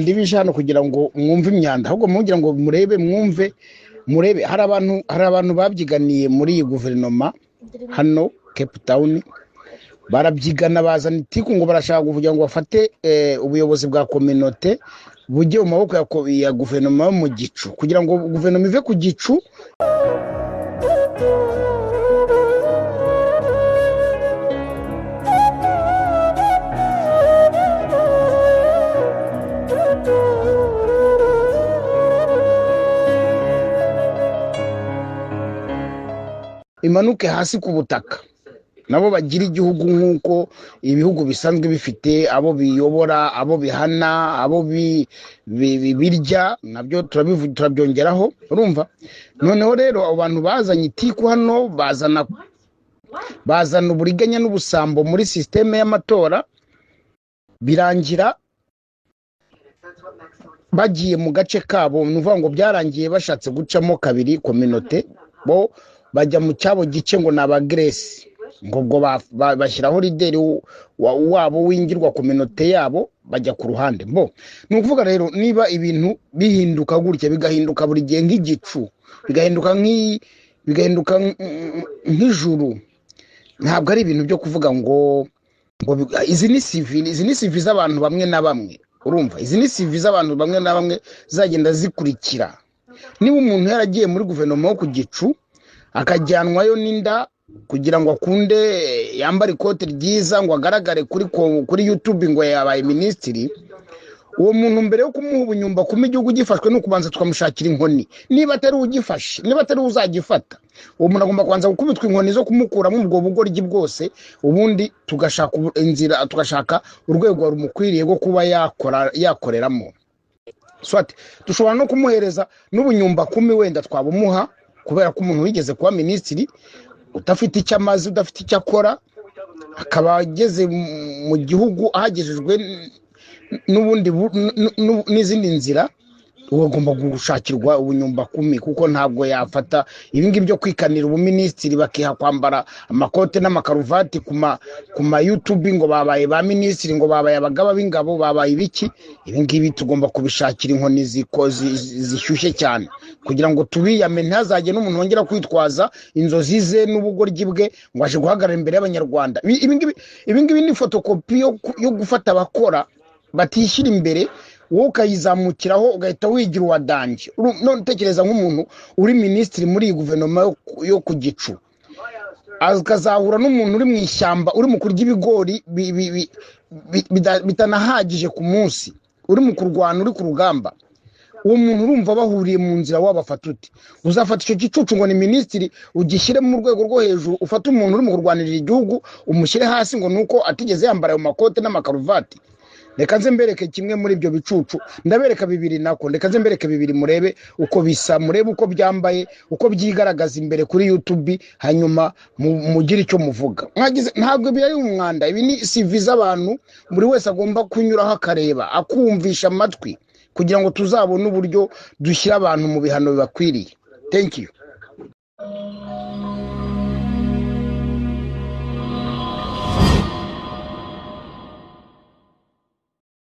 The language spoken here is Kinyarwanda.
Ndibije hano kugira ngo mwumve imyanda, ahubwo mugira ngo murebe, mwumve, murebe. Hari abantu babyiganiye muri iyi guverinoma hano Cape Town, barabyigana, bazana itiku ngo barashaka kugira ngo bafate ubuyobozi bwa communauté bujye mu maboko ya guverinoma yo mu gicu, kugira ngo guverinoma ive ku gicu imanuke hasi ku butaka, nabo bagira igihugu nk'uko ibihugu bisanzwe bifite abo biyobora, abo bihana, abo birya. Nabyo turabyongeraho. Urumva, noneho rero abo bantu bazanye itiku hano, bazana uburiganya n'ubusambo muri système y'amatora, birangira bagiye mu gace kabo. Ni ukuvuga ngo byarangiye bashatse gucamo kabiri communauté, bo bajya mu cyabo gice ngo ni abageresi, ngo ubwo bashyiraho leader wabo w'ingirwa communauté yabo, bajya ku ruhande. Bo ni ukuvuga rero, niba ibintu bihinduka gutya, bigahinduka buri gihe nk'igicu, bigahinduka nk'ijuru, ntabwo ari ibintu byo kuvuga ngo izi ni CV, izi ni CV z'abantu bamwe na bamwe. Urumva, izi ni CV z'abantu bamwe na bamwe zagenda zikurikira. Niba umuntu yaragiye muri guverinoma yo ku gicu, akajyanwayo n'inda kugira ngo akunde yambare ikote ryiza, ngo agaragare kuri YouTube ngo yabaye minisitiri, uwo muntu mbere yo kumuha ubunyumba kuma igihugu gifashwe, ni ukubanza tukamushakira inkoni. Niba atari ugifashe, niba atari uzagifata, uwo muntu agomba kubanza gukubitwa inkoni zo kumukuramo ubwo bugoryi bwose, ubundi tugashaka inzira, tugashaka urwego rumukwiriye rwo kuba yakora, yakoreramo. Soit dushobora no kumuhereza n'ubunyumba kumi, wenda twabumuha, kubera ko umuntu wigeze kuba minisitiri udafite icyo amaze, udafite icyo akora, akaba ageze mu gihugu ahagejejwe n'ubundi n'izindi nzira, ubu agomba gushakirwa ubunyumba kumi, kuko ntabwo yafata ibi ngibi byo kwikanira ubuminisitiri, bakiha kwambara amakote n'amakaruvati ku ma YouTube ngo babaye ba minisitiri, ngo babaye abagaba b'ingabo, babaye ibiki. Ibi ngibi tugomba kubishakira inkoni zishyushye cyane kugira ngo tubiyame, ntihazajye n'umuntu wongera kwitwaza inzozi ze n'ubugoryi bwe ngo aje guhagarara imbere y'Abanyarwanda. Ibi ngibi ni fotokopi yo gufata abakora batishyira imbere, wowe ukayizamukiraho, ugahita wigira uwa danger. None utekereza nk'umuntu uri minisitiri muri iyi guverinoma yo ku gicu, akazahura n'umuntu uri mu ishyamba, uri mu kurya ibigori bitanahagije ku munsi, uri mu kurwana, uri ku rugamba. Uwo muntu, urumva bahuriye mu nzira, wabafata ute? Uzafata icyo gicucu ngo ni minisitiri, ugishyire mu rwego rwo hejuru, ufate umuntu uri mu kurwanirira igihugu umushyire hasi ngo nuko atigeze yambara ayo makote n'amakaruvati? Reka nze mbereke kimwe muri ibyo bicucu. Ndabereka bibiri, nako reka nze mbereke bibiri, murebe uko bisa, murebe uko byambaye, uko byigaragaza imbere kuri YouTube, hanyuma mugire icyo muvuga. Mwagize, ntabwo ibi ari umwanda, ibi ni CV z'abantu buri wese agomba kunyuraho, akareba, akumvisha amatwi, kugira ngo tuzabone uburyo dushyira abantu mu bihano bibakwiriye. Thank you.